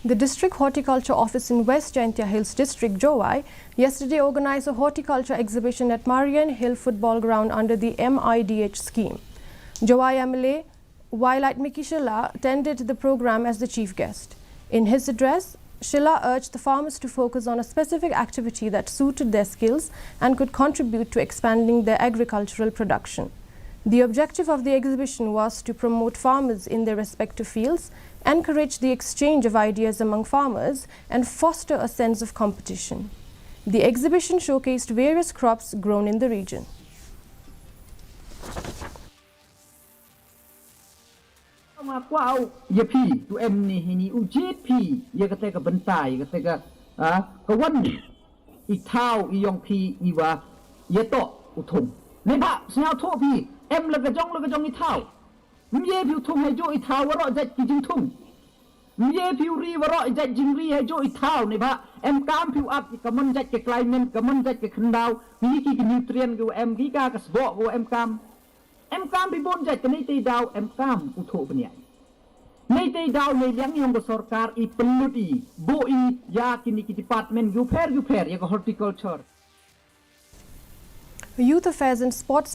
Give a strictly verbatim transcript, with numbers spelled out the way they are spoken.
The District Horticulture Office in West Jaintia Hills District, Jowai, yesterday organized a horticulture exhibition at Marian Hill Football Ground under the M I D H scheme. Jowai M L A Y Laitmiki Shylla attended the program as the chief guest. In his address, Shylla urged the farmers to focus on a specific activity that suited their skills and could contribute to expanding their agricultural production. The objective of the exhibition was to promote farmers in their respective fields, encourage the exchange of ideas among farmers, and foster a sense of competition. The exhibition showcased various crops grown in the region. Nga kwah u ïa phi, tu em ni hini u jit phi ïa kata ka bynta, ïa kata ka, ah, ka wan i thaw i ïong phi i wa ïa to u thung. Neibhah sngewthuh phi, em la ka jong la ka jong i thaw. Ym ye phi u thung hei ju i thaw waroh jait ki jingthung. Ym ye phi u ri waroh jait jingri hei ju i thaw, neibhah em kam phi u ap ka mon jait ka climate, ka mon jait ka khyndaw, ngi ki ki nutrient ki wa em, ki ka ka sboh ki wa em kam. Em kam phi bun jait ka nei tei daw em kam u thoh bniah. Nei tei daw nei liang yong ka sorkar i pynlut i, bo i ïa kini ki department gu pher gu pher ïa ka horticulture. Youth Affairs and Sports